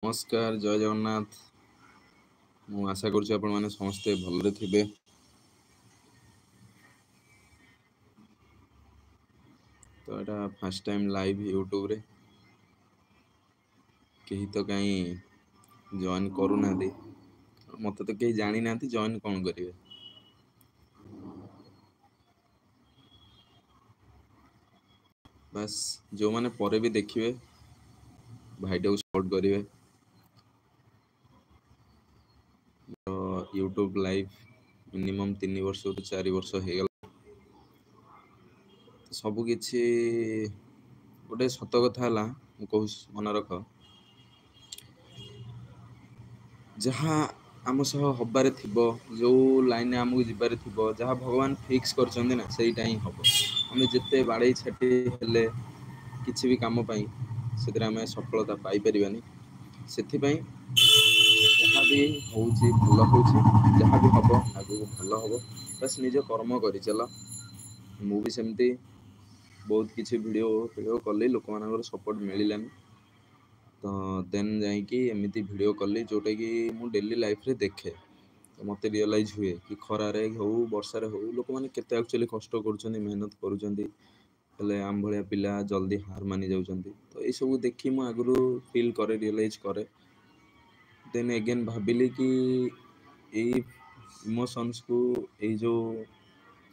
ନମସ୍କାର, ଜୟ ଜଗନ୍ନାଥ। ମୁଁ ଆଶା କରୁଛି ଆପଣମାନେ ସମସ୍ତେ ଭଲରେ ଥିବେ। ତ ଏଇଟା ଫାର୍ଷ୍ଟ ଟାଇମ୍ ଲାଇଭ୍ ୟୁଟ୍ୟୁବରେ, କେହି ତ କାହିଁ ଜଏନ୍ କରୁନାହାନ୍ତି। ମୋତେ ତ କେହି ଜାଣିନାହାନ୍ତି, ଜଏନ୍ କ'ଣ କରିବେ? ବାସ୍, ଯେଉଁମାନେ ପରେ ବି ଦେଖିବେ ଭାଇଟାକୁ ସପୋର୍ଟ କରିବେ। ୟୁଟ୍ୟୁବ୍ ଲାଇଭ୍ ମିନିମମ୍ 3 ବର୍ଷରୁ 4 ବର୍ଷ ହେଇଗଲା। ସବୁ କିଛି ଗୋଟେ ସତ କଥା ହେଲା, ମୁଁ କହୁଛି ମନେ ରଖ, ଯାହା ଆମ ସହ ହବାରେ ଥିବ, ଯେଉଁ ଲାଇନରେ ଆମକୁ ଯିବାରେ ଥିବ, ଯାହା ଭଗବାନ ଫିକ୍ସ କରିଛନ୍ତି ନା, ସେଇଟା ହିଁ ହବ। ଆମେ ଯେତେ ବାଡ଼େଇ ଛାଟି ହେଲେ କିଛି ବି କାମ ପାଇଁ ସେଥିରେ ଆମେ ସଫଳତା ପାଇପାରିବାନି। ସେଥିପାଇଁ ଯାହା ବି ହେଉଛି ଭଲ ହେଉଛି, ଯାହା ବି ହବ ଆଗକୁ ଭଲ ହବ। ବାସ୍, ନିଜ କର୍ମ କରିଚାଲ। ମୁଁ ବି ସେମିତି ବହୁତ କିଛି ଭିଡ଼ିଓ ଫିଡ଼ିଓ କଲି, ଲୋକମାନଙ୍କର ସପୋର୍ଟ ମିଳିଲାନି, ତ ଦେନ୍ ଯାଇକି ଏମିତି ଭିଡ଼ିଓ କଲି ଯେଉଁଟାକି ମୁଁ ଡେଲି ଲାଇଫ୍ରେ ଦେଖେ। ତ ମୋତେ ରିଅଲାଇଜ୍ ହୁଏ କି ଖରାରେ ହଉ, ବର୍ଷାରେ ହଉ, ଲୋକମାନେ କେତେ ଆକ୍ଚୁଆଲି କଷ୍ଟ କରୁଛନ୍ତି, ମେହନତ କରୁଛନ୍ତି, ହେଲେ ଆମ ଭଳିଆ ପିଲା ଜଲ୍ଦି ହାର ମାନି ଯାଉଛନ୍ତି। ତ ଏଇସବୁ ଦେଖି ମୁଁ ଆଗରୁ ଫିଲ୍ କରେ, ରିଅଲାଇଜ୍ କରେ। ଦେନ୍ ଏଗେନ୍ ଭାବିଲି କି ଏଇ ଇମୋସନ୍ସକୁ, ଏଇ ଯେଉଁ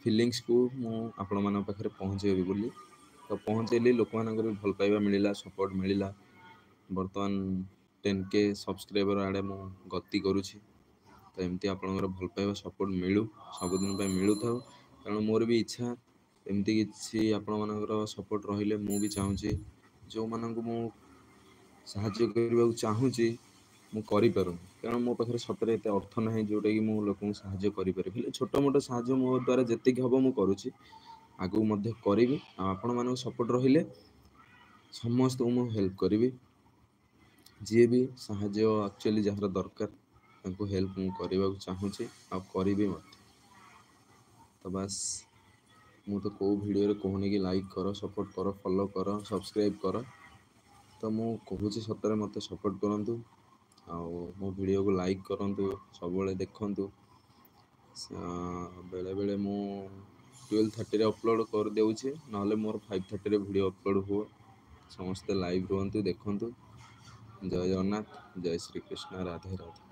ଫିଲିଙ୍ଗସକୁ ମୁଁ ଆପଣମାନଙ୍କ ପାଖରେ ପହଞ୍ଚେଇବି ବୋଲି। ତ ପହଞ୍ଚେଇଲି, ଲୋକମାନଙ୍କର ବି ଭଲ ପାଇବା ମିଳିଲା, ସପୋର୍ଟ ମିଳିଲା। ବର୍ତ୍ତମାନ 10K subscriber ଆଡ଼େ ମୁଁ ଗତି କରୁଛି। ତ ଏମିତି ଆପଣଙ୍କର ଭଲ ପାଇବା ସପୋର୍ଟ ମିଳୁ, ସବୁଦିନ ପାଇଁ ମିଳୁଥାଉ, କାରଣ ମୋର ବି ଇଚ୍ଛା ଏମିତି କିଛି ଆପଣମାନଙ୍କର ସପୋର୍ଟ ରହିଲେ ମୁଁ ବି ଚାହୁଁଛି ଯେଉଁମାନଙ୍କୁ ମୁଁ ସାହାଯ୍ୟ କରିବାକୁ ଚାହୁଁଛି ମୁଁ କରିପାରୁନି, କାରଣ ମୋ ପାଖରେ ସତରେ ଏତେ ଅର୍ଥ ନାହିଁ ଯେଉଁଟାକି ମୁଁ ଲୋକଙ୍କୁ ସାହାଯ୍ୟ କରିପାରିବି। ହେଲେ ଛୋଟ ମୋଟ ସାହାଯ୍ୟ ମୋ ଦ୍ୱାରା ଯେତିକି ହେବ ମୁଁ କରୁଛି, ଆଗକୁ ମଧ୍ୟ କରିବି। ଆଉ ଆପଣମାନଙ୍କ ସପୋର୍ଟ ରହିଲେ ସମସ୍ତଙ୍କୁ ମୁଁ ହେଲ୍ପ କରିବି। ଯିଏ ବି ସାହାଯ୍ୟ ଆକ୍ଚୁଆଲି ଯାହାର ଦରକାର, ତାଙ୍କୁ ହେଲ୍ପ ମୁଁ କରିବାକୁ ଚାହୁଁଛି ଆଉ କରିବି ମଧ୍ୟ। ତ ବାସ୍, ମୁଁ ତ କେଉଁ ଭିଡ଼ିଓରେ କହୁନି କି ଲାଇକ୍ କର, ସପୋର୍ଟ କର, ଫଲୋ କର, ସବସ୍କ୍ରାଇବ୍ କର। ତ ମୁଁ କହୁଛି ସତରେ ମୋତେ ସପୋର୍ଟ କରନ୍ତୁ ଆଉ ମୋ ଭିଡ଼ିଓକୁ ଲାଇକ୍ କରନ୍ତୁ, ସବୁବେଳେ ଦେଖନ୍ତୁ। ବେଳେବେଳେ ମୁଁ 12:30ରେ ଅପଲୋଡ଼ କରିଦେଉଛି, ନହେଲେ ମୋର 5:30ରେ ଭିଡ଼ିଓ ଅପଲୋଡ଼ ହୁଏ। ସମସ୍ତେ ଲାଇଭ୍ ରୁହନ୍ତୁ, ଦେଖନ୍ତୁ। ଜୟ ଜଗନ୍ନାଥ, ଜୟ ଶ୍ରୀକୃଷ୍ଣ, ରାଧେ ରାଧେ।